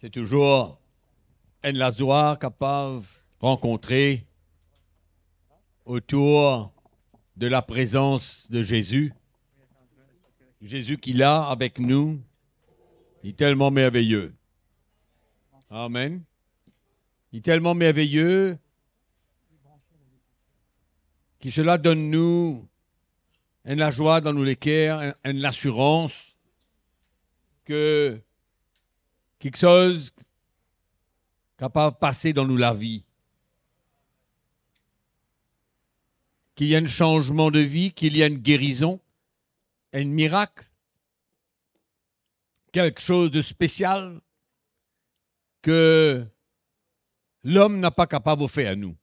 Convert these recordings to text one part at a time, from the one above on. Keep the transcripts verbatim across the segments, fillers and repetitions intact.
Se touzour enn lazwa kapav rankontre otour de laprezans de Zezi. Zezi ki la avek nou, li telman merveye. Amen. Li telman merveye ki sela donn nou enn lazwa dan nou leker, enn, enn lasirans ke kiksoz kapav pase dan nou lavi. Ki li enn sanzman de vi, ki li enn gerizon, enn mirak, kiksoz de spesial ke lom napa kapav ofer nou.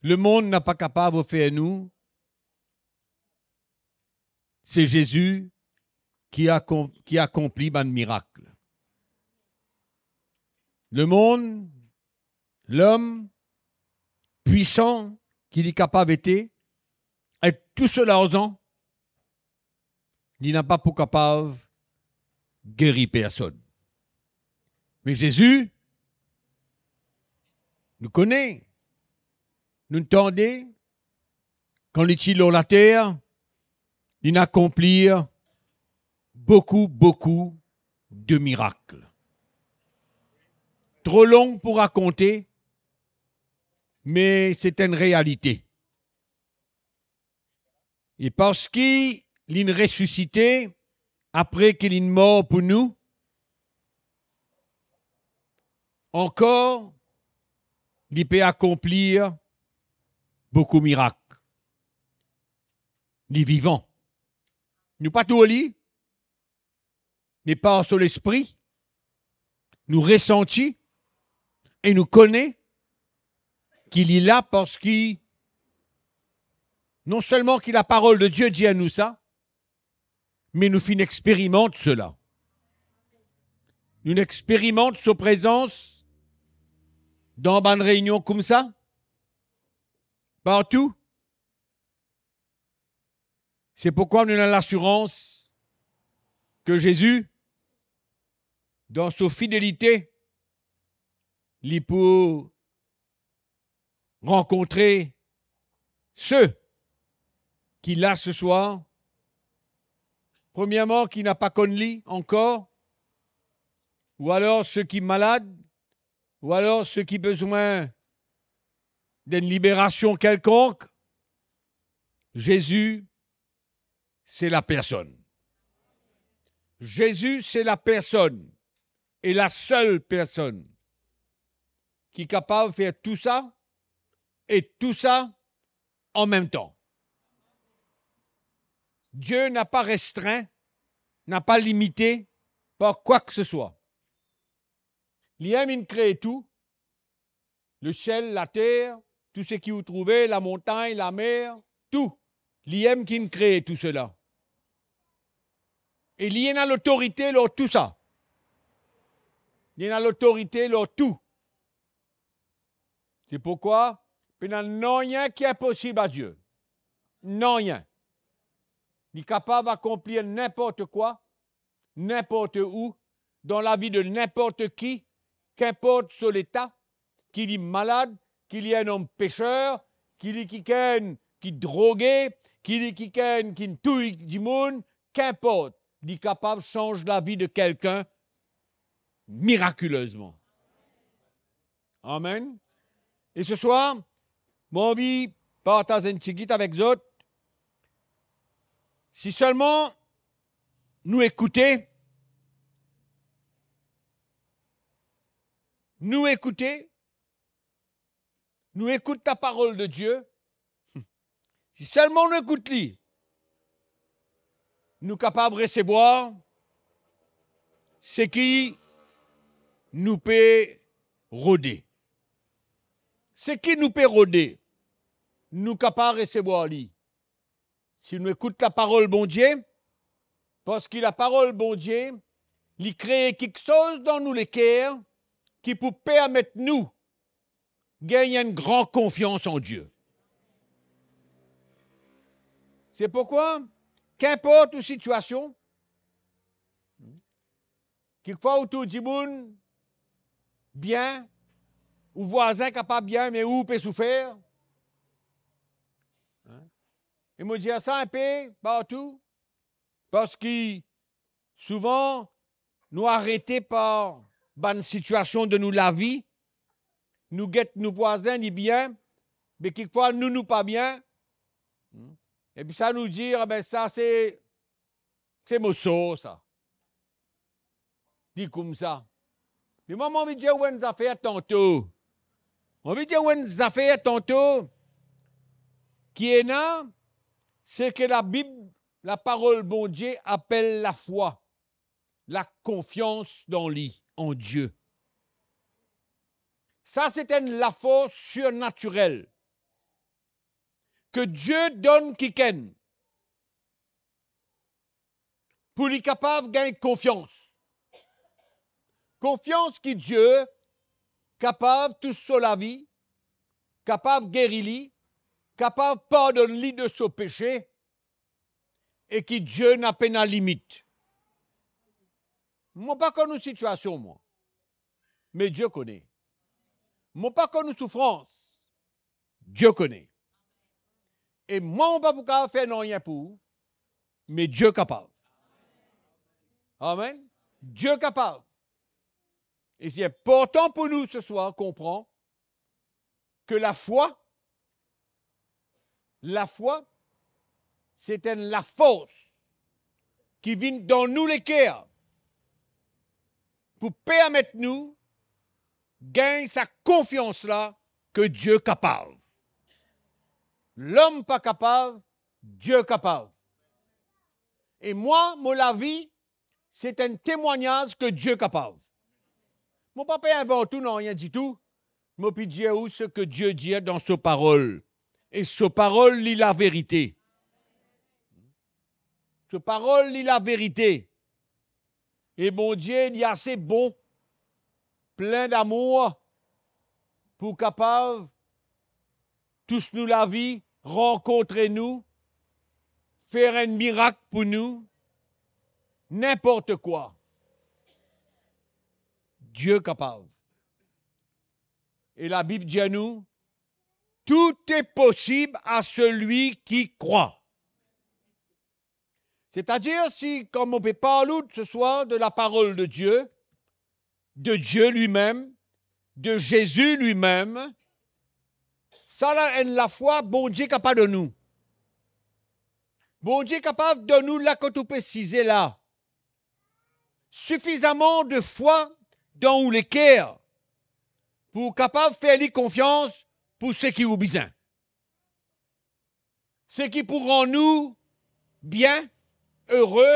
Lemonn napa kapav ofer nou. Se Zezi ki akon-, ki akonpli bann mirak. Lemonn, lom, pwisan ki li kapav ete, ek tou so larzan, li napa pou kapav geri personn. Me Zezi, nou kone, nou tande, kan li ti lor later, linn akonplir boukou, boukou de mirak. Tro long pou rakonte, me se enn realite. E parski linn resisite apre ki linn mor pou nou, ankor li pe akonplir boukou mirak. Li vivan. Nou pa trouv li, me par so Lespri, nou resanti e nou kone ki li la, parski non selman ki laparol de Die dir nou sa, me nou finn experimant sela. Nou'nn experimant so prezans dan bann reynion koumsa, partou. Se pourkwa nou ena lasirans ke Zezi, dan so fidelite, li pou rankontre se ki la se swar, premierman, ki napa konn li ankor, ou alor se ki malad, ou alor se ki bizin enn liberasion kelkonk. Zezi, se lapersonn. Zezi, se lapersonn e lasel personn ki kapav fer tou sa e tou sa an mem tan. Die napa restrin, napa limite par kwa ki se swa. Li mem inn kree tou, lesiel, later, tou seki ou trouve, lamontagn, lamer, tou. Li mem ki'nn kree tou sela. E li ena lotorite lor tou sa. Li ena lotorite lor tou. Se pourkwa pena nanye ki inposib a Die. Nanye. Li kapav akonplir ninport kwa, ninport ou, dan lavi de ninport ki, kinport so leta, ki li malad, ki li enn om peser, ki li kikenn ki droge, ki li kikenn ki touy dimoun, kinport, li kapav sanz lavi de kelkenn mirakilezman. Amen. E se swar, mo anvi partaz enn tigit avek zot. Si selman nou ekoute, nou ekoute, nou ekout laparol de Die, si selman nou ekout li, nou kapav resevwar seki nou pe rode. Seki nou pe rode, nou kapav resevwar li si nou ekout laparol Bondie, parski laparol Bondie, li kree kiksoz dan nou leker ki pou permet nou gagn enn gran konfians an Die. Se pourkwa, kinport ou sitiasion, Kikfwa ou trouv dimoun bien, ou vwazin kapav bien, me ou, ou pe soufer. E mo dir sa inpe partou, parski souvan nou arete par bann sitiasion de nou lavi, nou get nou vwazin, li bien, me kikfwa nou, nou pa bien. Epi sa nou dir, "Abe, sa se, se mo sor sa." Li koumsa. Me mwa, mo anvi dir ou enn zafer tanto. Mo anvi dir ou enn zafer tanto ki ena seki Labib, laparol Bondie apel lafwa, lakonfians dan li, an Die. Sa se enn lafors sirnatirel ke Die donn kikenn pou li kapav gagn konfians. Konfians ki Die kapav tous so lavi, kapav geri li, kapav pardonn li de so pese, e ki Die napa ena limit. Mo pa konn ou sitiasion, mwa, me Die kone. Mo pa konn ou soufrans, Die kone. E mwa, mo pa pou kapav fer nanye pou ou, me Die kapav. Amen. Die kapav. E se inportan pou nou seswar konpran ke lafwa, lafwa, se enn lafors ki vinn dan nou leker pou permet nou gagn sa konfians la ke Die kapav. Lom pa kapav, Die kapav. E mwa, mo lavi, se enn temwagnaz ke Die kapav. Mo pa pe invant ou nanye ditou, mo pe dir ou seki Die dir dan so parol. E so parol, li laverite. So parol, li laverite. E Bondie, li ase bon, plin damour, pou kapav tous nou lavi, rankontre nou, fer enn mirak pou nou, ninport kwa. Die kapav. E Labib dir nou, "Tout est possible à celui qui croit." Setadir, si, kan mo pe parl ou seswar de laparol de Die, de Die limem, de Zezi limem, sa la enn lafwa Bondie kapav donn ou. Bondie kapav donn ou la kot ou pe size la, sifizaman de fwa dan ou leker pou ou kapav fer li konfians pou seki ou bizin. Seki pou rann ou bien, ere,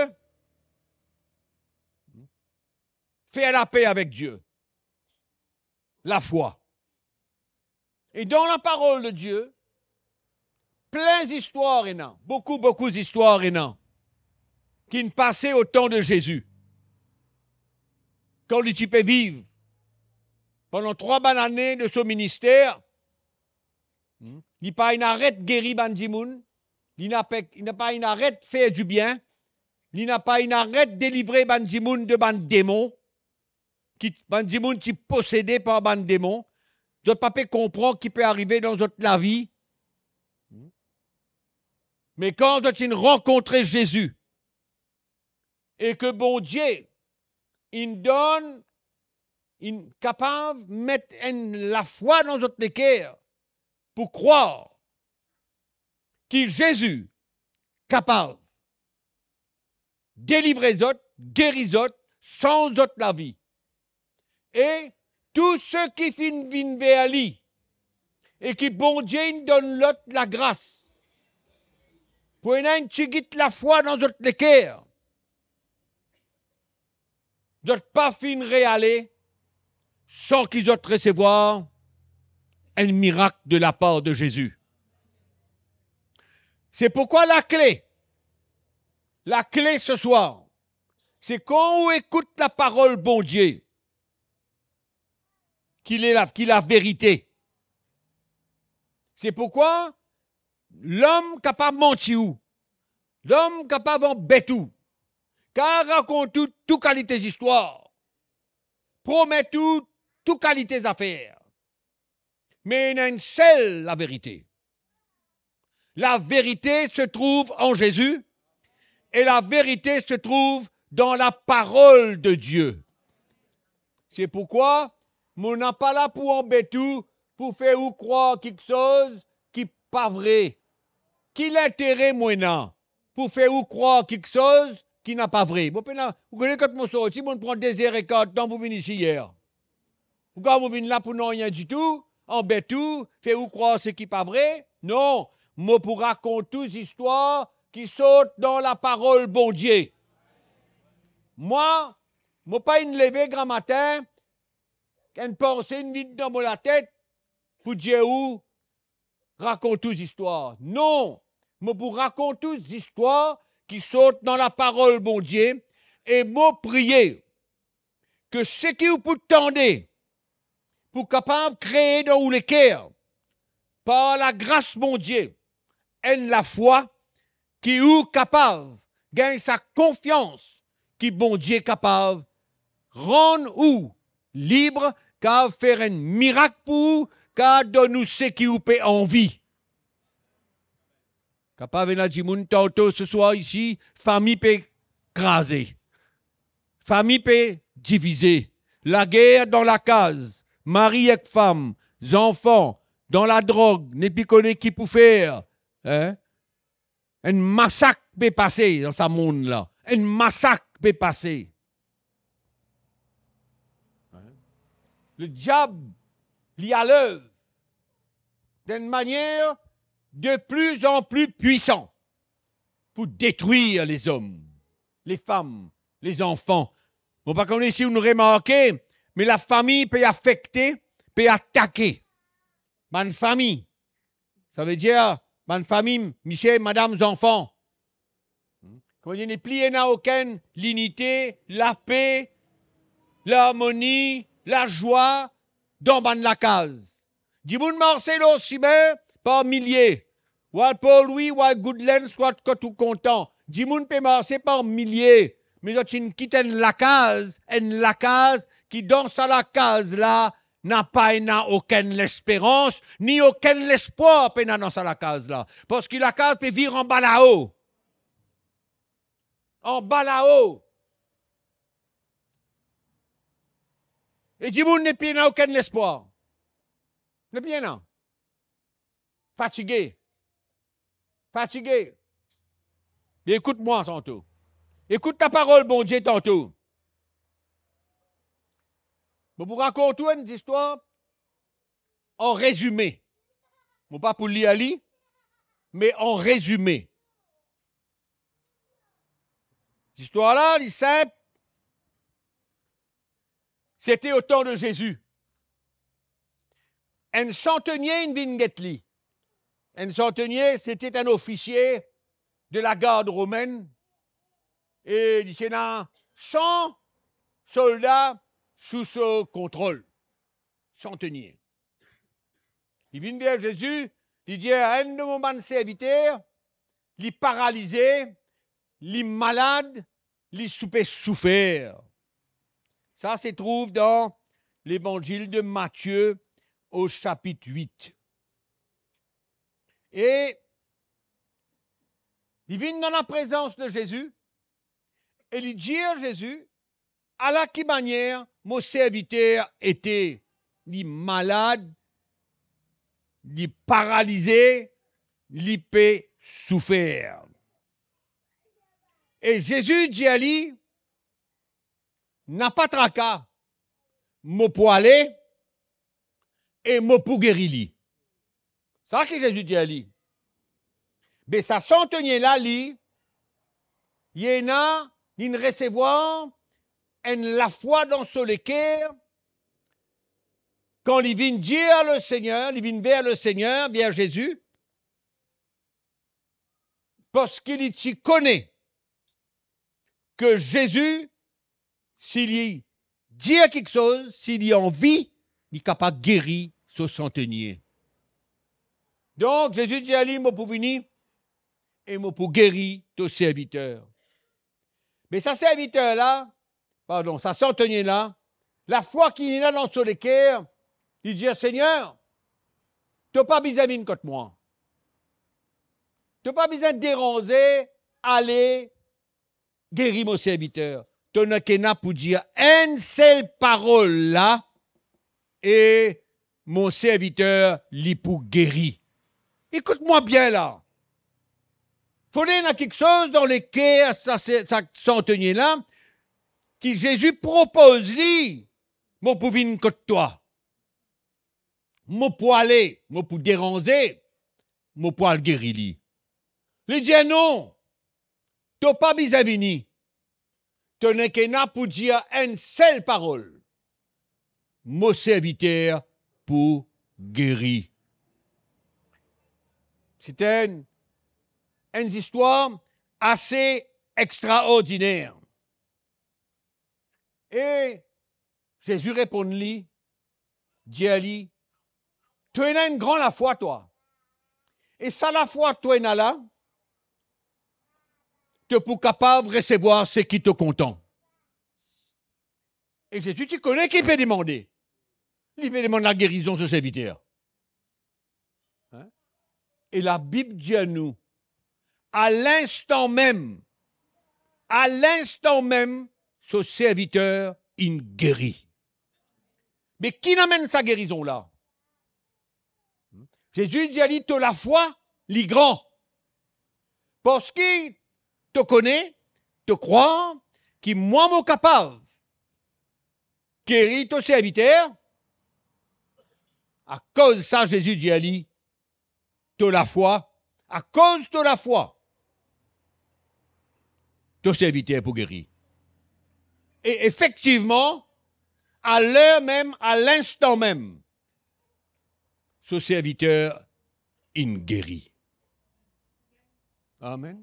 fer lape avek Die. Lafwa. E dan laparol de Die, plin zistwar ena, boukou, boukou zistwar ena, ki'nn pase o tan de Zezi. Kan li ti pe viv, pandan trwa bann ane de so minister, li pa inn aret geri bann dimoun, li napa, li napa inn aret fer dibien, li napa inn aret delivre bann dimoun de bann demon, ki bann dimoun ti posede par bann demon, zot pa pe konpran ki pe arive dan zot lavi. Me kan zot inn rankontre Zezi, e ke Bondie inn donn, inn kapav met enn lafwa dan zot leker pou krwar ki Zezi kapav delivre zot, geri zot, sanz zot lavi. E tou seki finn vinn ver li, e ki Bondie inn donn zot lagras pou ena enn tigit lafwa dan zot leker, zot pa finn reale san ki zot resevwar enn mirak de lapar de Zezi. Se pourkwa lakle, lakle seswar, se kan ou ekout laparol Bondie, ki li la, ki laverite. Se pourkwa lom kapav manti ou, lom kapav anbet ou, kapav rakont ou tou kalite zistwar, promet ou tou kalite zafer. Me ena enn sel laverite. La vérité se trouve en Jésus et la vérité se trouve dans la parole de Dieu. Se pourkwa mo napa la pou anbet ou, pou fer ou krwar kiksoz ki pa vre. Ki lintere mo ena pou fer ou krwar kiksoz ki napa vre? Mo pena, ou kone kot mo sorti, mo pran de zer ekar tan pou vinn isi yer. Ou krwar mo vinn la pou nanye ditou, anbet ou, fer ou krwar seki pa vre? Non, mo pou rakont ou zistwar ki sort dan laparol Bondie. Mwa, mo pa inn leve gramatin, enn panse inn vinn dan mo latet pou dir ou, rakont ou zistwar. Non, mo pou rakont ou zistwar ki sort dan laparol Bondie, e mo priye ki seki ou pou tande pou kapav kree dan ou leker, par lagras Bondie, enn lafwa ki ou kapav gagn sa konfians ki Bondie kapav rann ou lib, kapav fer enn mirak pou ou, kapav donn ou seki ou pe anvi. Kapav ena dimoun tanto seswar isi, fami pe kraze, fami pe divize, lager dan lakaz, mari ek fam, zanfan, dan ladrog, nepli kone ki pou fer, hein? Enn masak pe pase dan sa mond la. Enn masak pe pase. Le diab, li a lev dan enn manier de pli an pli pwisan pou detrir lezom, lefam, lezanfan. Mo pa kone si ou'nn remarke, me lafami pe afekte, pe atake. Bann fami, savedir bann fami, misie, madam, zanfan. Kouma dir, nepli ena okenn linite, lape, larmoni, lazwa dan bann lakaz. Dimoun marse lor simin par milie. Ou al Port Louis, ou al Goodlands, swa kot ou kontan. Dimoun pe marse par milie, me zot inn kit enn lakaz, enn lakaz ki dan sa lakaz la, napa ena okenn lesperans, ni okenn lespwar pena dan sa lakaz la. Parski lakaz pe vir anba lao. Anba lao. E dimoun nepli ena okenn lespwar. Nepli ena. Fatige. Fatige. Ekout mwa tanto. Ekout laparol Bondie tanto. Mo pou rakont ou enn zistwar an rezime. Mo pa pou lir li, me an rezime. Zistwar la, li sinp. C'était au temps de Jésus. Enn santenie inn vinn get li. Enn santenie, c'était un officier de la garde romaine, e li ti ena san solda sou so kontrol. Santenie. Li vinn ver Zezi, li dir, enn de mo bann serviter, li paralize, li malad, li soupe soufer. Sa se trouv dan Levanzil de Matie o sapit wit. E li vinn dan laprezans de Zezi e li dir Zezi, ala ki manier mo serviter ete, li malad, li paralize, li pe soufer. E Zezi dir li, napa traka, mo pou ale e mo pou geri li. Sa ki Zezi dir li. Be sa santenie la, li, li ena, li'nn resevwar enn lafwa dan so leker, kan li vinn dir Lesegner, li vinn ver Lesegner, ver Zezi, parski li ti kone ki Zezi, si li dir kiksoz, si li anvi, li kapav geri so santenie. Donk, Zezi dir li, mo pou vini e mo pou geri to serviter. Me sa serviter la, pardon, sa santenie la, Lafwa ki ena dan so leker, li dir, "Segner, to pa bizin vinn kot mwa. To pa bizin deranze, ale geri mo serviter. To ena kena pou dir enn sel parol la, e mo serviter, li pou geri." Ekout mwa bien la. Fode ena kiksoz dan leker sa, sa, sa santonie la, ki Zezi propoz li, "Mo pou vinn kot twa. Mo pou ale, mo pou deranze, mo pou al geri li." Li dir, "Non, to pa bizin vini. To ena kena pou dir enn sel parol. Mo serviter pou geri." Se enn, enn zistwar ase extraordiner. E Zezi reponn li, dir li, "To ena enn gran lafwa, twa. E sa lafwa to ena la, to pou kapav resevwar seki to kontan." E Zezi ti kone ki pe demande. Li pe demann lagerizon so serviter. Hein? E Labib dir nou, a linstan mem, a linstan mem, so serviter inn geri. Me ki inn amenn sa gerizon la? Zezi dir li, "To lafwa, li gran. Parski to kone, to krwar ki mwa mo kapav geri to serviter." Akoz sa, Zezi dir li, "To lafwa, akoz to lafwa, to serviter pou geri." E efektivman, a ler mem, a linstan mem, so serviter inn geri. Amen.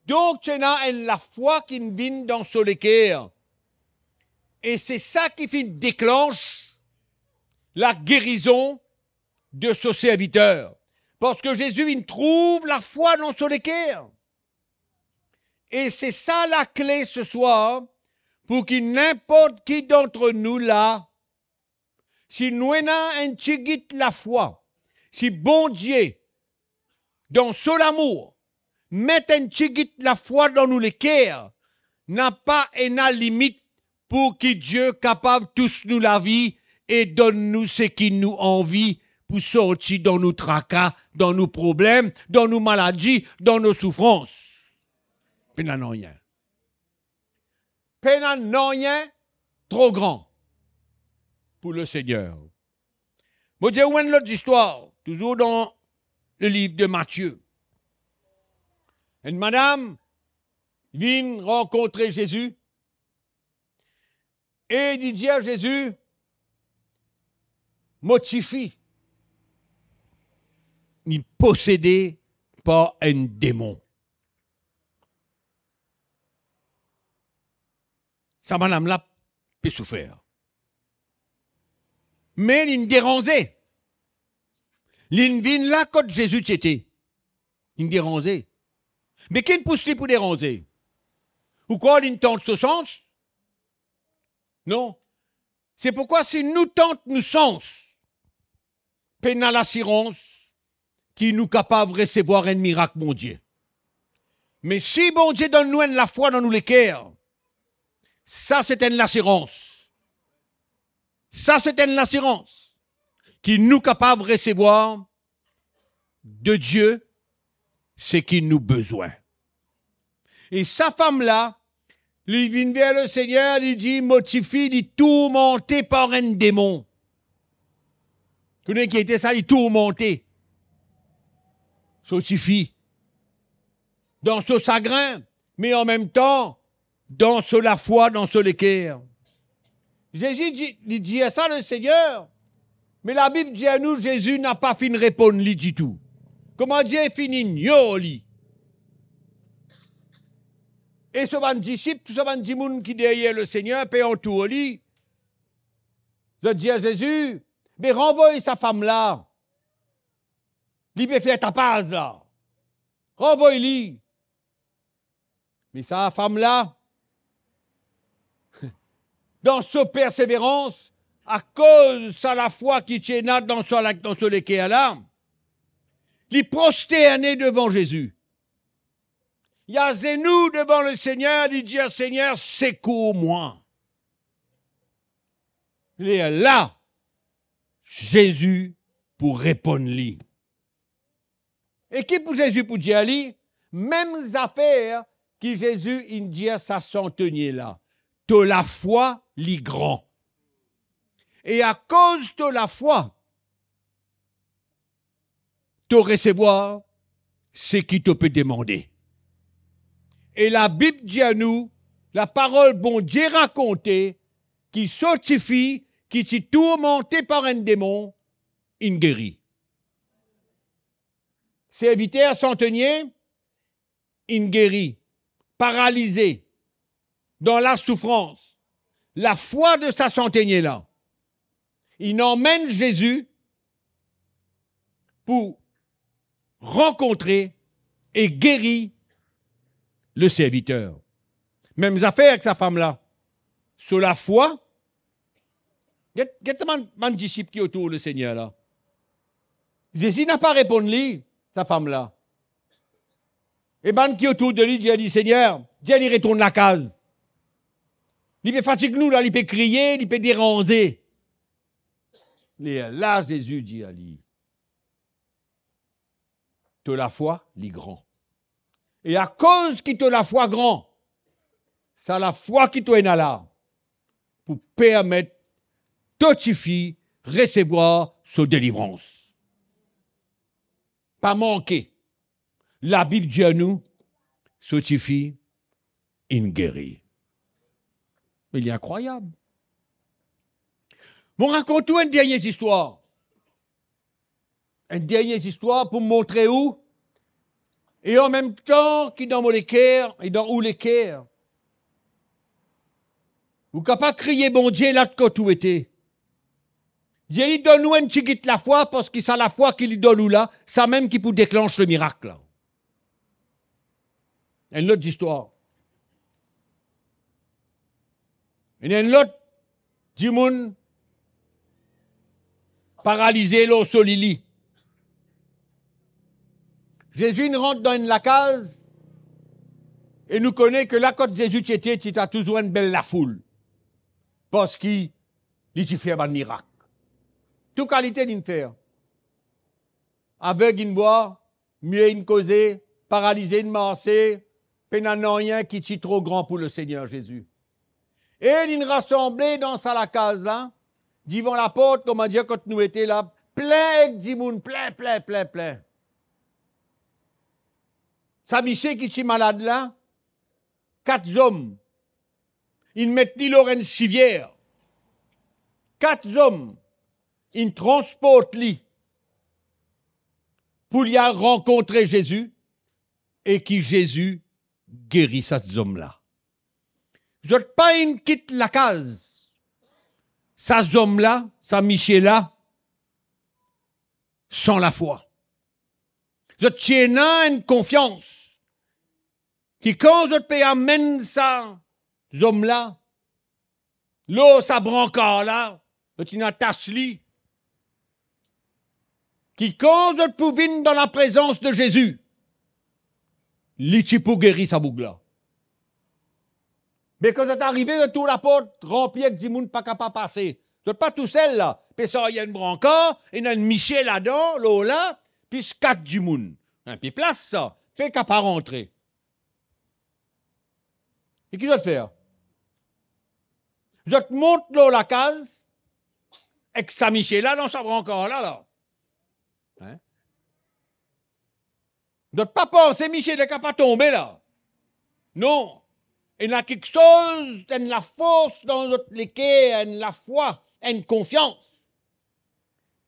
Donk, ti ena enn lafwa ki vinn dan so leker. E se sa ki finn deklanse lagerizon de so serviter. Parski Zezi vinn trouv lafwa dan so leker. E se sa lakle se swar, pou ki ninport ki dant nou la, si nou ena enn tigit lafwa, si Bondie, dan so lamour, met enn tigit lafwa dan nou leker, napa ena limit pou ki Die kapav tous nou lavi e donn nou seki nou anvi pou sorti dan nou traka, dan nou problem, dan nou maladi, dan nou soufrans. Pena nanye. Pena nanye tro gran pou Lesegner. Mo dir ou enn lot zistwar, touzour dan leliv de Matie. Enn madam vinn rankontre Zezi e li dir Zezi, "Mo tifi, li posede par enn demon." Sa madam la pe soufer. Me linn deranze. Linn vinn la kot Zezi ti ete. Linn deranze. Me ki'nn pous li pou deranze? Ou krwar linn tant so sans? Non. Se pourkwa si nou tant nou sans, pena lasirans ki nou kapav resevwar enn mirak Bondie. Me si Bondie donn nou enn lafwa dan nou leker, sa se enn lasirans. Sa se enn lasirans ki nou kapav resevwar de Die seki nou bezwin. E sa fam la, li vinn ver Lesegner, li dir, "Mo tifi, li tourmante par enn demon." Kone ki ete sa, li tourmante so tifi dan so sagrin, me anmemtan, dan so lafwa, dan so leker. Zezi di-, li dir sa Lesegner, me Labib dir nou, Zezi napa finn reponn li ditou. Koumadir finn ignor li. E so bann disip, tou sa bann dimoun ki deryer Lesegner, pe antour li, zot dir Zezi, "Be ranvoy sa fam la. Li pe fer tapaz la. Ranvoy li." Me sa fam la, dan so perseverans, akoz sa lafwa ki ti ena dan so, dan so leker la, li prosterne devan Zezi. Li azenou devan Lesegner, li dir, "Segner, sekour mwa." Lerla, Zezi pou reponn li. E ki pou Zezi pou dir li? Mem zafer ki Zezi inn dir sa santenie la, "To lafwa li gran. E akoz to lafwa, to resevwar seki to pe demande." E Labib dir nou, laparol Bondie rakonte ki so tifi ki ti tourmante par enn demon inn geri. Serviter santenie inn geri, paralize, dan lasoufrans. Lafwa de sa santenie la inn amenn Zezi pou rankontre e geri le serviter. Mem zafer ek sa fam la. So lafwa, get, get bann, bann disip ki otour Lesegner la. Zezi napa reponn li, sa fam la. E bann ki otour de li dir li, "Segner, dir li retourn lakaz. Li pe fatig nou la, li pe kriye, li pe deranze." Lerla Zezi dir li, "To lafwa li gran. E akoz ki to lafwa gran, sa lafwa ki to ena la pou permet to tifi resevwar so delivrans." Pa manke, Labib dir nou, so tifi inn geri. Me li inkrwayab. Mo rakont ou enn dernie zistwar. Enn dernie zistwar pou montre ou, e anmemtan ki dan mo leker e dan ou leker, ou kapav kriye Bondie la kot ou ete. Dir li donn ou enn tigit lafwa, parski sa lafwa ki li donn ou la, samem ki pou deklans le mirak la. Enn lot zistwar. Ena enn lot dimoun paralize lor so lili. Zezi inn rant dan enn lakaz, e nou kone ki la kot Zezi ti ete, ti ena touzour enn bel lafoul, parski li ti fer bann mirak. Tou kalite li'nn fer. Aveg inn vwar, mie inn koze, paralize inn marse, pena nanye ki ti tro gran pou Lesegner Zezi. E li'nn rasanble dan sa lakaz la, divan laport, kouma dir, kot nou ete la, plin ek dimoun, plin, plin, plin, plin. Sa misie ki ti malad la, kat zom inn met li lor enn sivier. Kat zom inn transport li pou li al rankontre Zezi, e ki Zezi geri sa zom la. Zot pa inn kit lakaz, sa zom la, sa misie la, san lafwa. Zot ti ena enn konfians ki kan zot pe amenn sa zom la lor sa brankar la, zot inn atas li, ki kan zot pou vinn dan laprezans de Zezi, li ti pou geri sa boug la. Me kan zot arive, zot trouv laport ranpli ek dimoun, pa kapav pase. Zot pa tousel la, pe sarye enn brankar, ena enn misie ladan, lor la, plis kat dimoun. Enn pe plas sa, pe kapav rantre. E ki zot fer? Zot mont lor lakaz ek sa misie la dan sa brankar la, la. Hein? Zot pa panse misie la kapav tonbe la. Non. Ena kiksoz, enn lafors dan zot leker, enn lafwa, enn konfians,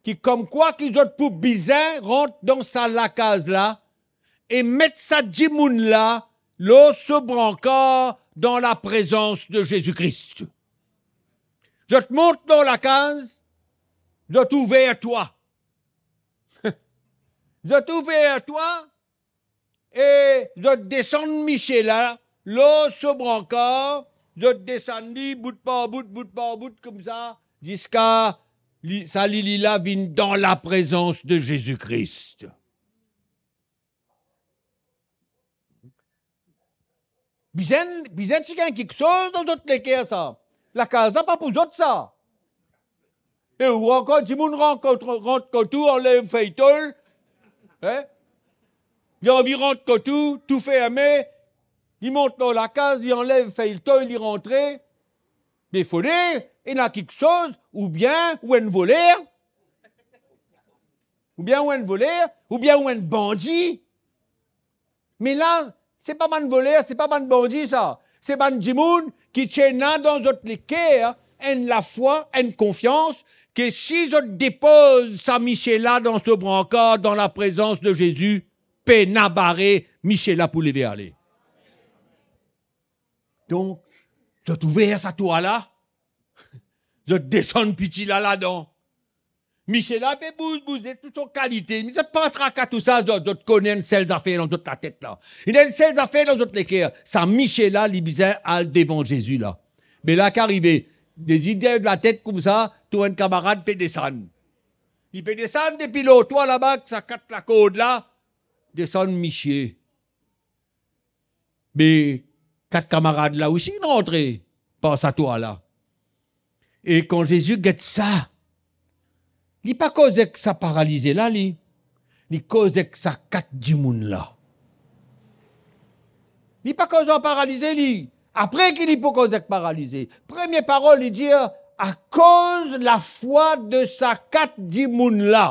ki komkwa ki zot pou bizin rant dan sa lakaz la e met sa dimoun la lor so brankar dan laprezans de Zezi Kris. Zot mont lor lakaz, zot ouver twa. Zot ouver twa e zot desann misie la lor so brankar, zot desann li bout par bout, bout par bout koumsa, ziska li, sa lili la vinn dan laprezans de Zezi Kris. Bizin, bizin ti gagn kiksoz dan zot leker sa. Lakaz la pa pou zot sa. E ou ankor dimoun rant kot, rant kot ou, anlev fey tol. Hein? Li anvi rant kot ou, tou ferme. Li mont lor lakaz, li anlev fey tol, li rantre. Me fode ena kiksoz, oubien ou enn voler, oubien ou enn voler, oubien ou enn bandi. Me la, se pa bann voler, se pa bann bandi sa. Se bann dimoun ki ti ena dan zot leker enn lafwa, enn konfians, ke si zot depoz sa misie la dan so brankar, dan laprezans de Zezi, pena bare, misie la pou leve ale. Donk, zot ouver sa trwa la, zot desann piti la ladan. Misie la pe bouz, bouze tou so kalite. Me zot pa traka tou sa, zot, zot kone enn sel zafer dan zot latet la. Ena enn sel zafer dan zot leker. Sa misie la, li bizin al devan Zezi la. Me la ki arive, Zezi lev latet koumsa, trouv enn kamarad pe desann. Li pe desann depi lor trwa laba, sa kat lakord la, desann misie. Me kat kamarad la osi inn rantre par sa trwa la. E kan Zezi get sa, li pa koz ek sa paralize la, li, li koz ek sa kat dimoun la. Li pa koz ar paralize, li. Apre ki li pou koz ek paralize. Premie parol, li dir, akoz lafwa de sa kat dimoun la.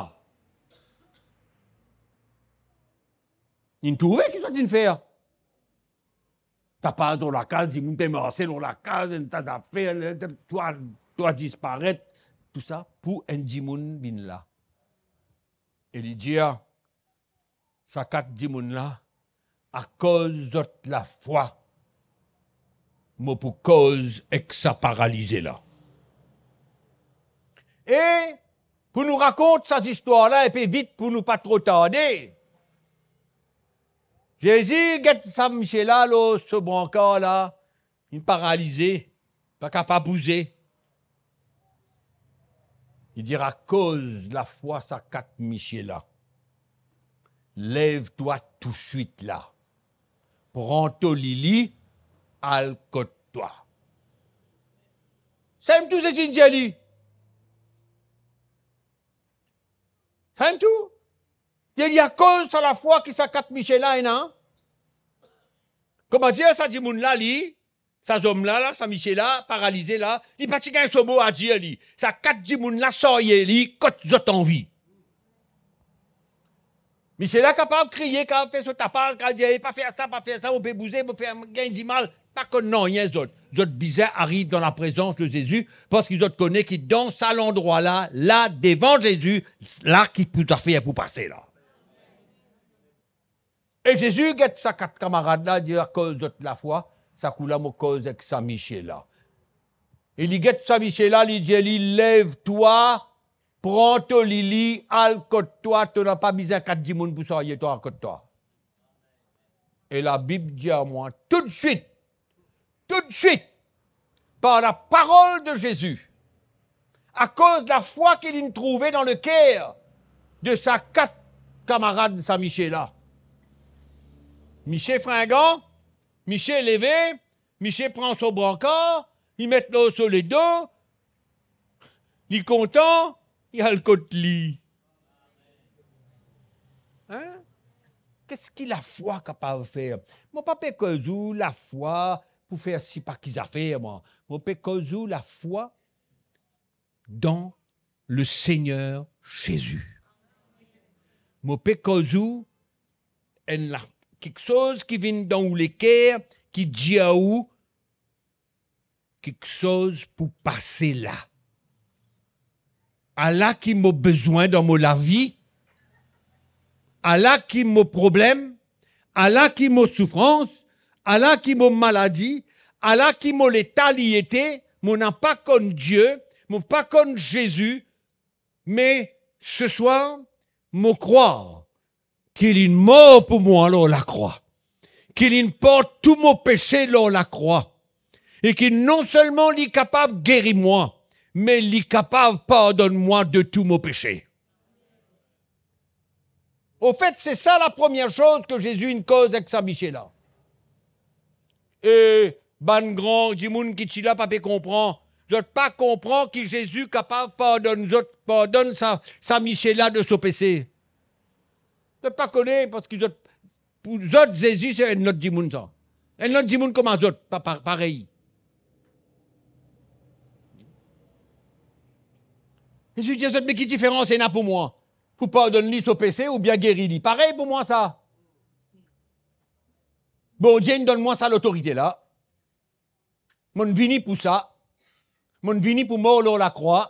Inn trouve ki zot inn fer. Tapaz lor lakaz, dimoun pe marse lor lakaz, enn ta zafer, trwa, trwa disparet, tou sa pou enn dimoun vinn la. E li dir sa kat dimoun la, akoz zot lafwa, mo pou koz ek sa paralize la. E pou nou rakont sa zistwar la inpe vit pou nou pa tro tarde. Zezi get sa misie la lor so brankar la, li paralize, pa kapav bouze. Li dir akoz lafwa sa kat misie la, lev twa touswit la, pran to lili, al kot twa. Samem tou Zezi inn dir li. Samem tou. Li dir akoz sa lafwa ki sa kat misie la ena. Kouma dir sa dimoun la, li, sa zom la, la, sa misie la, paralize la, li pa ti gagn so mo a dir li. Sa kat dimoun la sarye li kot zot anvi. Misie la kapav kriye, kapav fer so tapaz, kapav dir, "E, pa fer sa, pa fer sa, mo pe bouze, mo fer, gagn dimal." Pa konn nanye zot. Zot bizin ariv dan laprezans de Zezi, parski zot kone ki dan sa landrwa la, la devan Zezi, la ki pou zafer pou pase la. E Zezi get sa kat kamarad la, dir akoz zot lafwa, sa kou la mo koz ek sa misie la. E li get sa misie la, li dir li, "Lev twa, pran to lili, al kot twa, to napa bizin kat dimoun pou sarye twa kot twa." E Labib dir mwa, toutswit, toutswit, par laparol de Zezi, akoz lafwa ki linn trouve dan leker de sa kat kamarad sa misie la. Misie fringan, misie leve, misie pran so brankar, li met lor so ledo, li kontan, li al kot li. Hein? Kiski lafwa kapav fer? Mo pa pe koz ou lafwa pou fer sipa ki zafer, mwa. Mo pe koz ou lafwa dan le Seigneur Jésus. Mo pe koz ou enn la, kiksoz ki vinn dan ou leker, ki dir ou kiksoz pou pase la. Ala ki mo bezwin dan mo lavi, ala ki mo problem, ala ki mo soufrans, ala ki mo maladi, ala ki mo leta li ete, mo napa konn Die, mo pa konn Zezi, me seswar, mo krwar ki linn mor pou mwa lor lakrwa, ki linn port tou mo pese lor lakrwa, E ki non selman li kapav geri mwa, me li kapav pardonn mwa de tou mo pese. Anfet, se sa lapremier soz ki Zezi inn koz ek sa misie la. E bann gran dimoun ki ti la pa pe konpran. Zot pa konpran ki Zezi kapav pardonn zot, pardonn sa, sa misie la de so pese. Zot pa kone, parski zot, pou zot, Zezi se enn lot dimoun sa. Enn lot dimoun kouma zot, pa, pa, parey. Zezi dir zot, me ki diferans ena pou mwa? Pou pardonn li so pese oubien geri li? Parey pou mwa sa. Bondie inn donn mwa sa lotorite la. Mo'nn vini pou sa. Mo'nn vini pou mor lor lakrwa.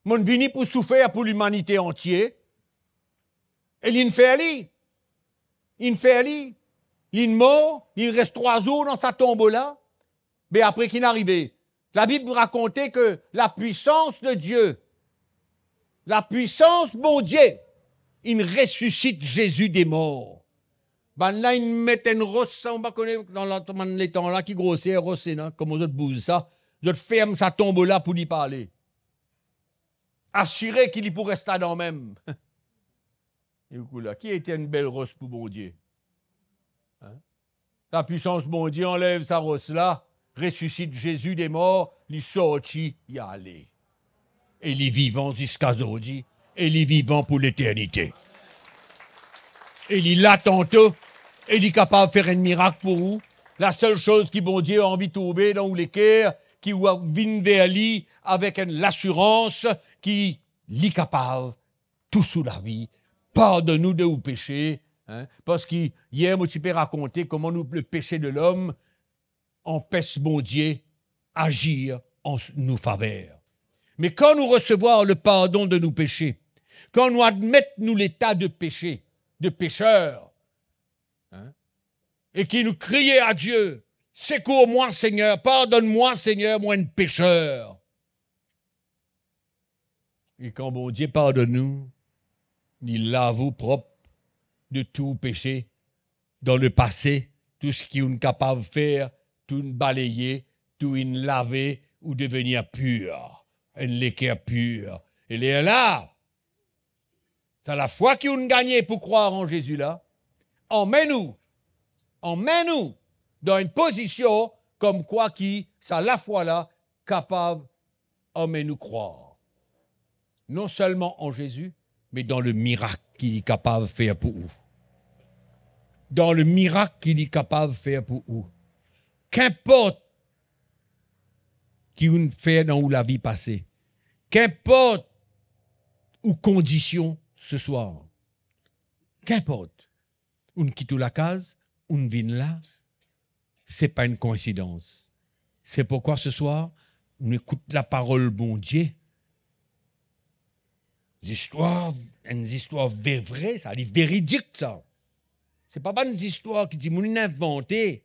Mo'nn vini pou soufer pou limanite antie. E li'nn fer li. Li'nn fer li. Li'nn mor, li'nn res trwa zour dan sa tonbo la. Me apre ki'nn arive? Labib rakonte ki lapwisans de Die, lapwisans Bondie, inn resisit Zezi de mor. Bannla inn met enn ros, sa, mo pa kone dan la, bann letan la ki groser ros ena, kouma zot bouz sa, zot ferm sa tonbo la pou li pa ale. Asire ki li pou res ladan mem. E ou koule la, ki ete enn bel ros pou Bondie. Hein? Lapwisans Bondie anlev sa ros la, resisit Zezi de mor, li sorti, li ale. E li vivan ziska zordi, e li vivan pou leternite. E li la tanto, e li kapav fer enn mirak pou ou. Lasel soz ki Bondie anvi trouve dan ou leker, ki ou vinn ver li avek enn lasirans ki li kapav tous ou lavi, pardonn ou de ou pese, hein, parski yer mo ti pe rakonte kouma nou, lepese de lom anpes Bondie azir an s-, nou faver. Me kan nou resevwar lepardon de nou pese, kan nou admet nou leta de pese, de peser, hein, e ki nou kriye a Die, "Sekour mwa, Segner, pardonn mwa, Segner, mo enn peser." E kan Bondie pardonn ou, li lav ou prop de tou pese. Dan lepase, tou seki ou'nn kapav fer, tou'nn baleye, tou inn lave, ou devenir pir, enn leker pir. E lerla, sa lafwa ki ou'nn gagne pou krwar an Zezi la, anmenn ou, anmenn ou dan enn pozision komkwa ki sa lafwa la kapav amenn ou krwar, non selman an Zezi, me dan lemirak ki li kapav fer pou ou. Dan lemirak ki li kapav fer pou ou. Kinport ki ou'nn fer dan ou lavi pase, kinport ou kondision seswar, kinport, ou'nn kit ou lakaz, ou'nn vinn la, se pa enn koinsidans. Se pourkwa seswar, nou ekout laparol Bondie. Zistwar, enn zistwar ve-, vre sa, li veridik sa. Se pa bann zistwar ki dimoun inn invante.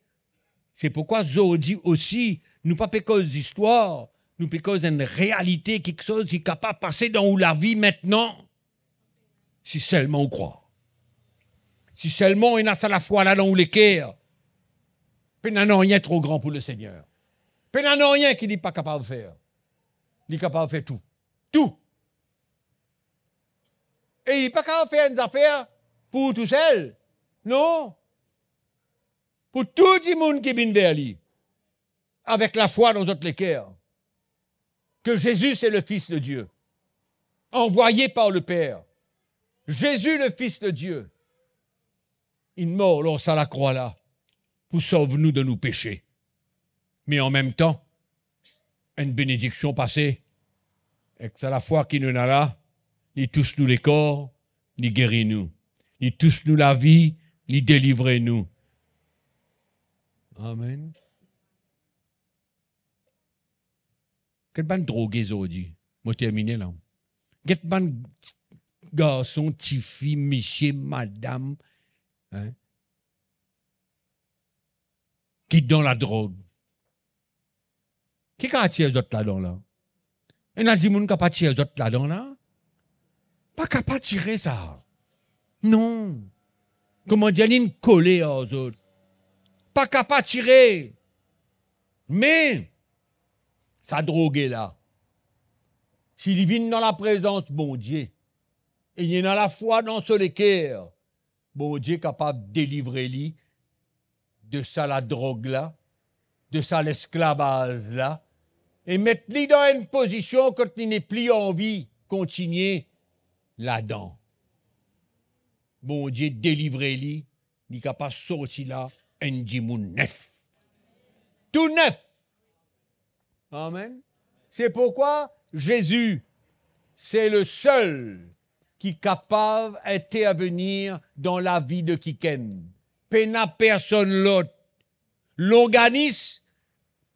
Se pourkwa zordi osi, nou pa pe koz zistwar, nou pe koz enn realite, kiksoz ki kapav pase dan ou lavi mintnan. Si selman ou krwar. Si selman ena sa lafwa la dan ou leker, pena nanye tro gran pou Lesegner. Pena nanye ki li pa kapav fer. Li kapav fer tou. Tou. E li pa kapav fer enn zafer pou ou tousel. Non. Pou tou dimoun ki vinn ver li avek lafwa dan zot leker, ke Zezi se le Fis de Die, anvwaye par le Per. Zezi, le Fis de Die, inn mor lor sa lakrwa la pou sov nou de nou pese. Me anmemtan, enn benediksion pase, ek sa lafwa ki nou ena la, li tous nou lekor, li geri nou. Li tous nou lavi, li delivre nou. Amen. Get bann droge zordi. Mo termine la. Get bann garson, tifi, misie, madam, hein, ki dan ladrog. Ki kapav tir zot ladan la? Ena dimoun kapav tir zot ladan la? Pa kapav tire sa. Non. Kouma dir, li inn kole ar zot. Pa kapav tire. Me sa drog la, si li vinn dan laprezans Bondie, e li ena lafwa dan so leker, Bondie kapav delivre li de sa ladrog la, de sa lesklavaz la, e met li dan enn pozision kot li nepli anvi kontinie ladan. Bondie delivre li, li kapav sorti la enn dimoun nef. Tou nef. Amen. C'est pourquoi Jésus, c'est le seul ki kapav intervenir dan lavi de kikenn. Pena personn lot. Longanis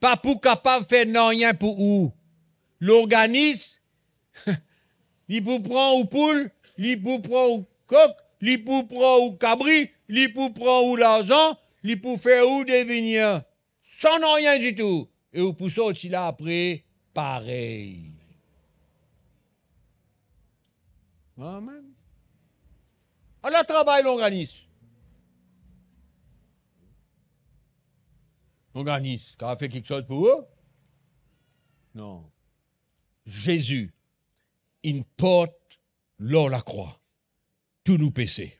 pa pou kapav fer nanye pou ou. Longanis, li pou pran ou poul, li pou pran ou kok, li pou pran ou kabri, li pou pran ou larzan, li pou fer ou devenir san nanye ditou, e ou pou sorti la apre parey. Amen. Ala travay longanis. Longanis, kapav fer kiksoz pou ou? Non. Zezi inn port lor lakrwa tou nou pese,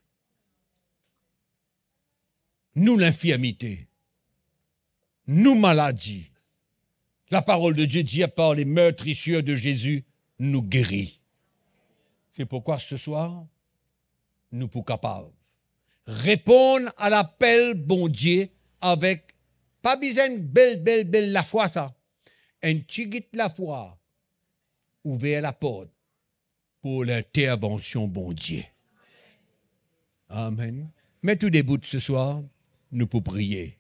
nou linfirmite, nou maladi. La parole de Dieu dit, par les meurtrissures de Jésus, nou geri. C'est pourquoi ce soir, nou pou kapav reponn a lapel Bondie avek, pa bizin bel, bel, bel lafwa sa. Enn tigit lafwa, ouver laport pou lintervansion Bondie. Amen. Met ou debout ce soir, nou pou priye.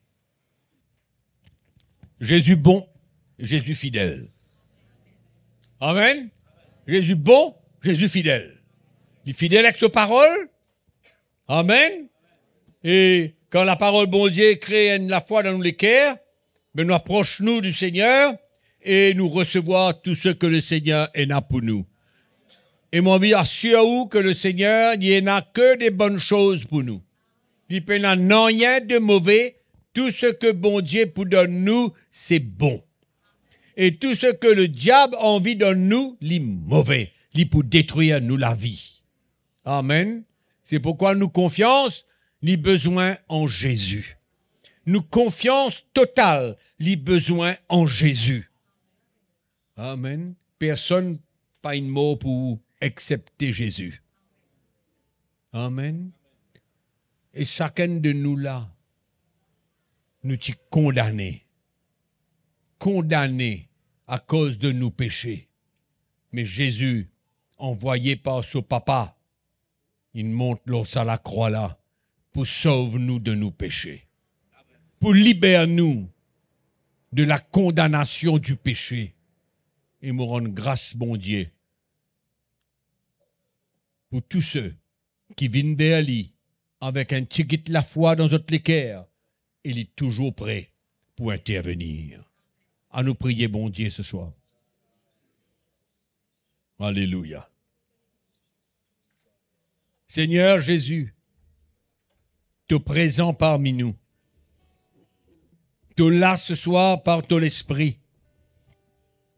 Zezi bon, Zezi fidel. Amen. Zezi bon, Zezi fidel. Li fidel ek so parol. Amen. E kan laparol Bondie kre enn lafwa dan nou leker, be nou apros nou di Segner e nou resevwar tou seki Lesegner ena pou nou. E mo anvi asir ou ki Lesegner, li ena ke de bonn soz pou nou. Li pena nanye de move, tou seki Bondie pou donn nou, se bon. E tou seki lediab anvi donn nou, li move, li pou detrir nou lavi. Amen. Se pourkwa nou konfians, li bizin an Zezi. Nou konfians total, li bizin an Zezi. Amen. Personn pa inn mor pou ou, exsepte Zezi. Amen. E sakenn de nou la, nou ti kondane. Kondane akoz de nou pese. Me Zezi, anvwaye par so Papa, inn mont lor sa lakrwa la pou sov nou de nou pese, pou liber nou de la kondanasion di pese. E mo rann gras Bondie pou tou seki vinn ver li avek enn tigit lafwa dan zot leker, e li touzour pre pou intervenir. Anou priye Bondie se swar. Alelouya. Segner Zezi, to prezan parmi nou. To la se swar par to Lespri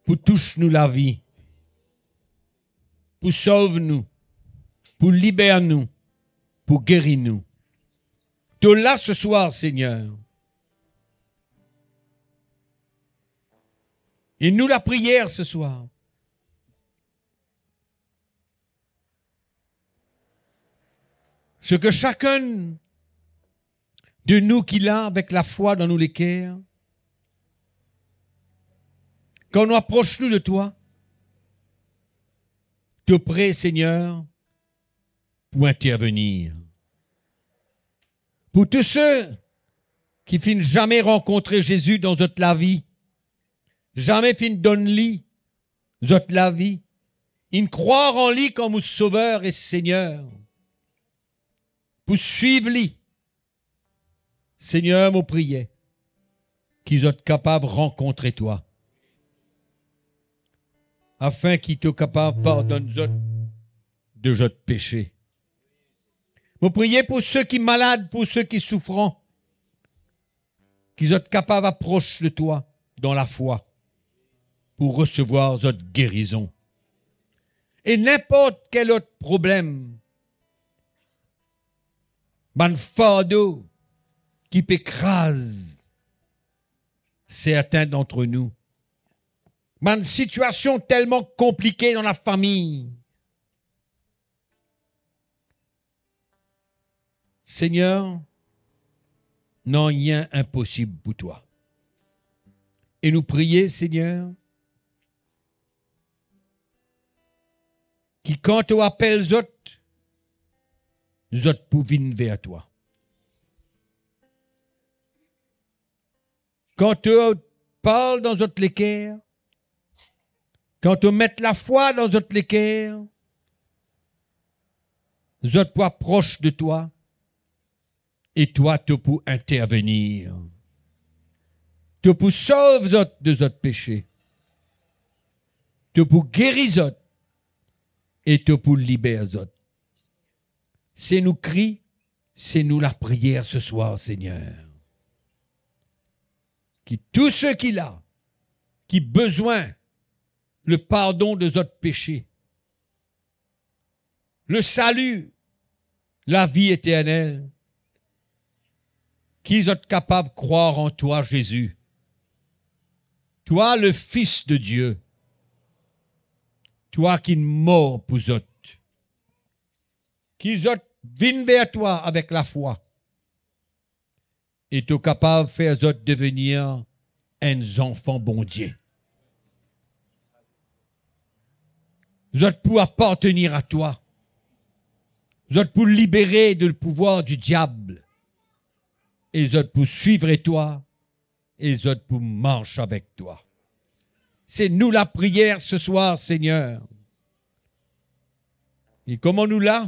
pou tous nou lavi, pou sov nou, pou liber nou, pou geri nou. To la se swar, Segner. E nou lapriyer se swar, se ki sakenn de nou ki la avek lafwa dan nou leker, kan nou apros nou de twa, to pre, Segner, pou intervenir. Pou tou seki finn zame rankontre Zezi dan zot lavi, zame finn donn li zot lavi, inn krwar an li kouma Sover e Segner, pou swiv li, Segner, mo priye ki zot kapav rankontre twa, afin ki to kapav pardonn zot de zot pese. Mo priye pou seki malad, pou seki soufran, ki zot kapav apros de twa, dan lafwa pou resevwar zot gerizon. E ninport ki lot problem, bann fardo ki pe kraz sertin dantre nou, bann sitiasion telman konplike dan lafami. Segner, nanye inposib pou twa. E nou priye, Segner, ki kan to apel zot, zot pou vinn ver twa. Kan to parl dan zot leker, kan to met lafwa dan zot leker, zot pou apros de twa e twa to pou intervenir. To pou sov zot de zot pese. To pou geri zot e to pou liber zot. Se nou kri, se nou lapriyer seswar, Segner. Ki tou seki la ki bezwin le pardon de zot pese, le sali, lavi eternel, ki zot kapav krwar an twa, Zezi, twa le Fis de Die, twa ki mor pou zot, ki zot vinn ver twa avek lafwa, e to kapav fer zot devenir enn zanfan Bondie. Zot pou apartenir a twa. Zot pou libere de pouvoir di diab. E zot pou swiv twa. E zot pou mars avek twa. Se nou lapriyer seswar, Segner. E kouma nou la,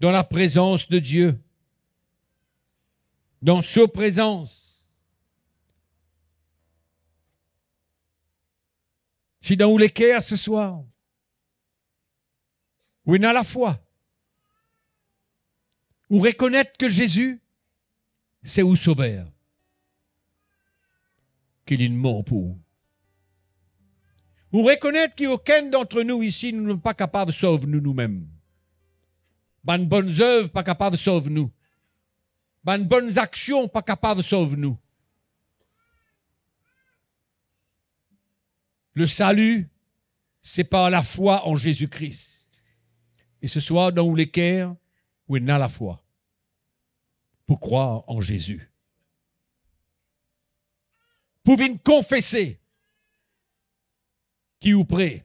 dan laprezans de Die, dan so prezans, si dan ou leker seswar, ou ena lafwa, ou rekonet ki Zezi se ou Sover, ki li mor pou ou. Ou rekonet ki okenn dantre nou isi, nou pa kapav sov nou, noumem. Bann bonn zev pa kapav sov nou. Bann bonn aksion pa kapav sov nou. Le sali, se par lafwa an Zezi Kris. E seswar, dan ou leker, ou ena lafwa pou krwar an Zezi. Pou vinn konfese ki ou pre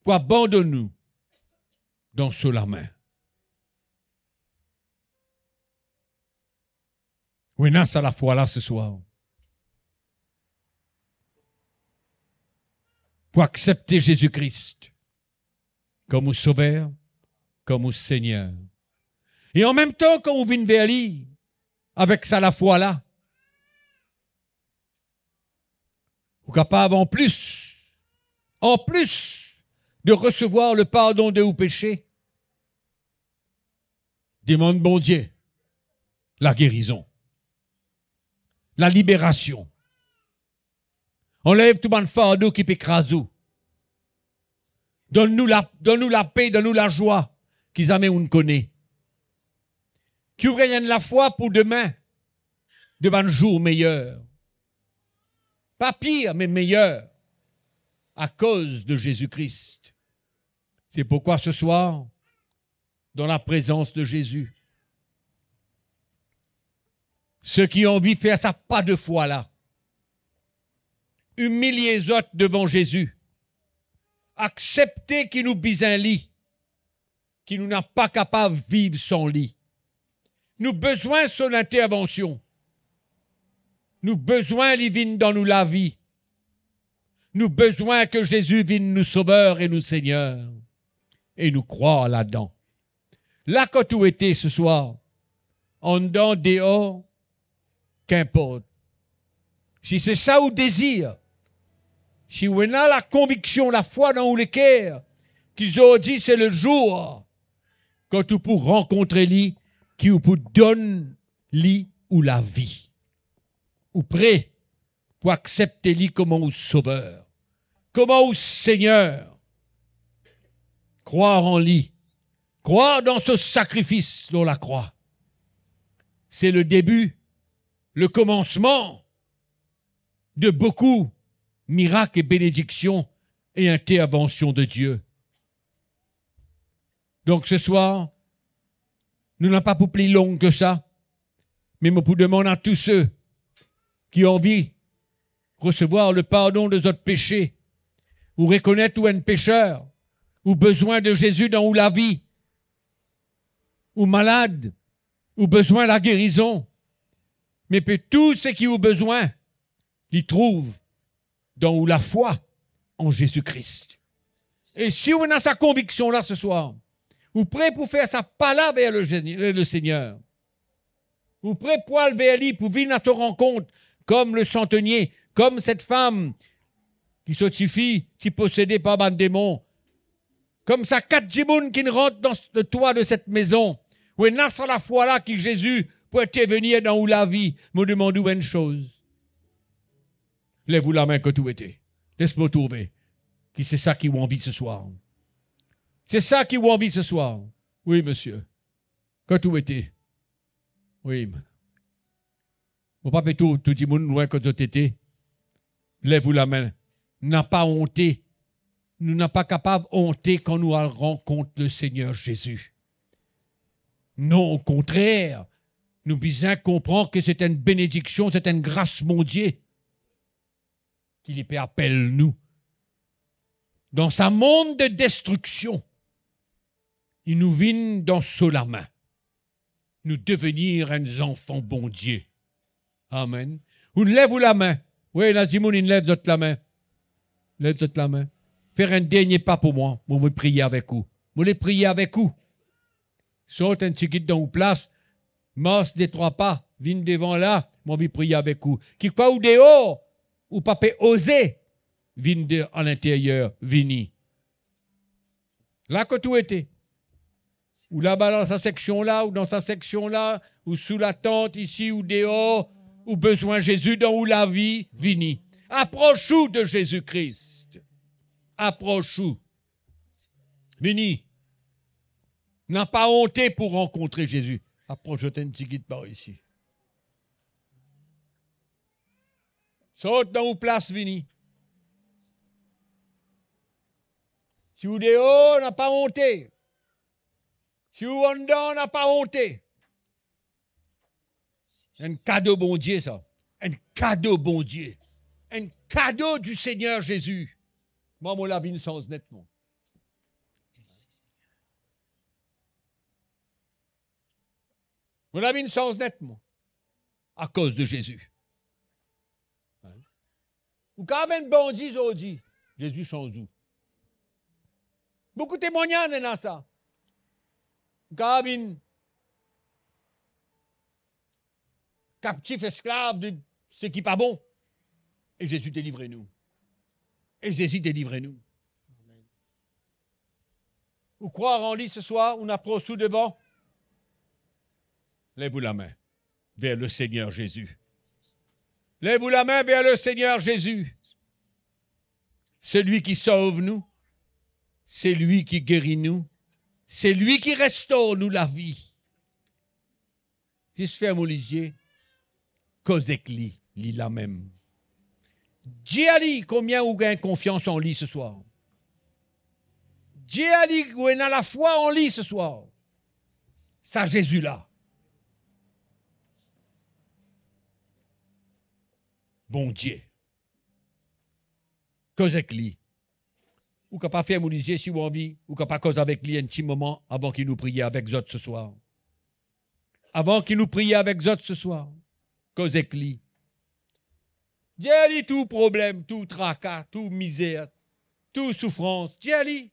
pou abandonn ou dan so lame. Ou ena sa lafwa la seswar pou aksepte Zezi Kris kom ou Sover, kom ou Segner. E anmemtan, kan ou vinn ver li avek sa lafwa la, ou kapav anplis, anplis de resevwar le pardon de ou pese, demann Bondie lagerizon, laliberasion. Anlev tou bann fardo ki pe kraz ou. Donn nou la, donn nou lape, donn nou lazwa ki zame ou'nn kone. Ki ou gagn enn lafwa pou demin, de bann zour meyer. Pa pir, me meyer, akoz de Zezi Kris. Se pourkwa seswar, dan laprezans de Zezi, seki anvi fer sa pa de fwa la, imilie zot devan Zezi, aksepte ki nou bizin li, ki nou napa kapav viv san li. Nou bezwin so lintervansion. Nou bezwin li vinn dan nou lavi. Nou bezwin ki Zezi vinn nou Sover e nou Segner. E nou krwar ladan. La kot ou ete seswar, anndan, deor, kinport. Si se sa ou dezir, si ou ena lakonviksion, lafwa dan ou leker, ki zordi se lezour kot ou pou rankontre li, ki ou pou donn li ou lavi. Ou pre pou aksepte li kouma ou Sover, kouma ou Segner. Krwar an li, krwar dan so sakrifis lor lakrwa. Se le debi, le komansman de boukou mirak e benediksion e intervansion de Die. Donk, se swar, nou napa pou pli long ke sa, me mo pou demann a tou se ki anvi resevwar le pardon de zot pese, ou rekonet ou enn peser, ou bezwin de Zezi dan ou lavi, ou malad, ou bezwin lagerizon, me pe tou seki ou bezwin, li trouv dan ou lafwa an Zezi Kris. E si ou ena sa konviksion la se swar, ou pre pou fer sa pa la ver le Zeni-, le Segner. Ou pre pou al ver li, pou vinn a so rankont, kom le santenie, kom set fam ki so tifi ti posede par bann demon, kom sa kat dimoun ki rant dan le twa de set mezon. Ou ena sa lafwa la ki Zezi pou intervenir dan ou lavi, mo demann ou enn soz. Lev ou lame kot ou ete. Les mo trouve ki se sa ki ou anvi se swar. Se sa ki ou anvi se swar. Wi, misie. Kot ou ete. Wi, mo pa pe trouv tou dimoun lwin kot zot ete. Lev ou lame. Napa onte. Nou napa kapav onte kan nou al rankont le Segner Zezi. Non, okontrer, nou bizin konpran ke se enn benediksion, se enn gras Bondie ki li pe apel nou. Dan sa mond de destriksion, e nou vinn dan so lame. Nou devenir enn zanfan Bondie. Amen. Ou lev ou lame. Wi, ena dimoun, inn lev zot lame. Lev zot lame. Fer enn dernie pa pou mwa. Mo, mo priye avek ou. Mo le priye avek ou. Sort enn tigit dan ou plas. Mars de trwa pa. Vinn devan la. Mo anvi priye avek ou. Kikfwa ou deor, ou pa pe oze vinn de, alinteryer, vini. La kot ou ete. Ou laba dan sa seksion la, ou dan sa seksion la, ou sou latant, isi, ou deor, ou bezwin Zezi dan ou lavi, vini. Apros ou de Zezi Kris. Apros ou. Vini. Napa onte pou rankontre Zezi. Apros zot enn tigit par isi. Sort dan ou plas, vini. Si ou deor, napa onte. Si ou anndan, napa onte. Enn kado Bondie sa. Enn kado Bondie. Enn kado du Segner Zezi. Mwa, mo lavi inn sanz net, mwa. Mo lavi inn sanz net, mwa. Akoz de Zezi. Ou kapav enn bandi zordi, Zezi sanz ou. Boukou temwagnaz ena sa. Ou kapav vinn kaptif, esklav de seki pa bon. E Zezi delivre nou. E Zezi delivre nou. Ou krwar an li se swar, ou apros ou devan. Lev ou lame ver le Segner Zezi. Lev ou lame ver le Segner Zezi. Selwi ki sov nou, selwi ki geri nou, selwi ki restor nou lavi. Zis ferm ou lizie, koz ek li, li la mem. Dir a li konbien ou gagn konfians an li se swar. Dir a li ou ena lafwa an li se swar. Sa Zezi la. Bondie. Koz ek li. Ou kapav ferm ou lizie si ou anvi, ou kapav koz avek li enn ti moman avan ki nou priye avek zot se swar. Avan ki nou priye avek zot se swar, koz ek li. Dir li tou problem, tou traka, tou mizer, tou soufrans. Dir li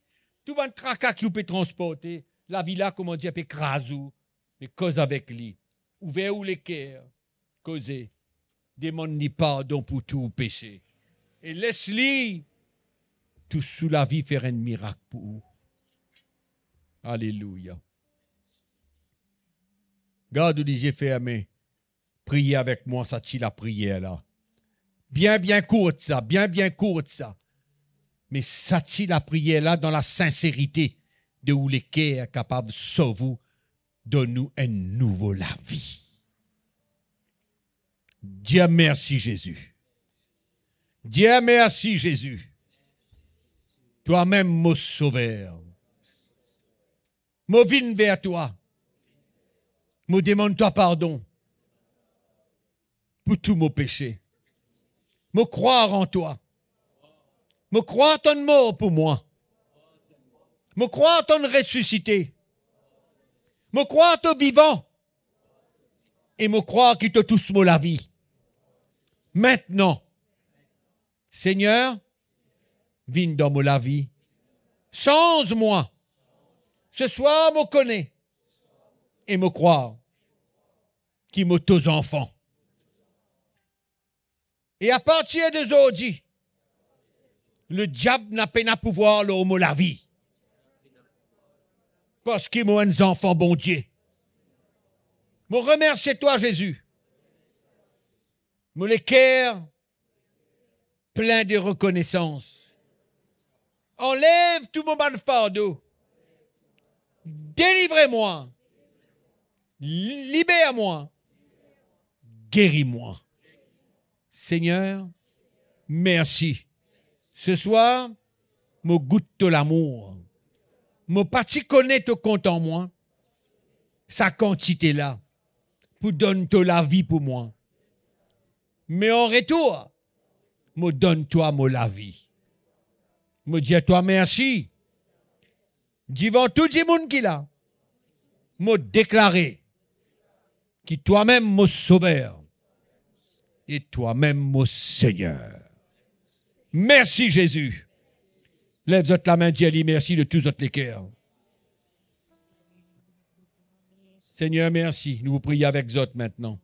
tou bann traka ki ou pe transporte. Lavi la, kouma dir, pe kraz ou. Me koz avek li. Ouver ou leker. Koze. Demann li pardon pou tou ou pese. E les li tou sou lavi fer enn mirak pou ou. Alelouya. Gard ou lizie ferme. Priye avek mwa sa ti lapriyer la. Bien, bien kourt sa, bien, bien kourt sa. Me sa ti lapriyer la dan lasinserite de ou leker kapav sov ou, donn nou enn nouvo lavi. Dir mersi, Zezi. Dir mersi, Zezi. Twa mem mo Sover. Mo vinn ver twa. Mo demann twa pardon pou tou mo pese. Mo krwar an twa. Mo krwar to'nn mor pou mwa. Mo krwar to'nn resisite. Mo krwar to vivan. E mo krwar ki to tous mo lavi. Aster, Segner, vinn dan mo lavi. Sanz mwa. Seswar mo kone e mo krwar ki mo to zanfan. E apartir de zordi, lediab napa pena pouvwar lor mo lavi. Parski mo enn zanfan Bondie. Mo remersie twa, Zezi. Mo leker plin de rekonesans. Anlev tou mo bann fardo. Delivre mwa. Liber mwa. Geri mwa. Segner, mersi. Seswar, mo gout to lamour. Mo pa ti kone to kontan mwa sa kantite la pou donn to lavi pou mwa. Me an retour, mo donn twa mo lavi. Mo dir twa mersi. Divan tou dimoun ki la, mo deklare ki twa mem mo Sover e twa mem mo Segner. Mersi, Zezi. Lev zot lame, dir li mersi de tou zot leker. Segner, mersi. Nou pou priye avek zot aster.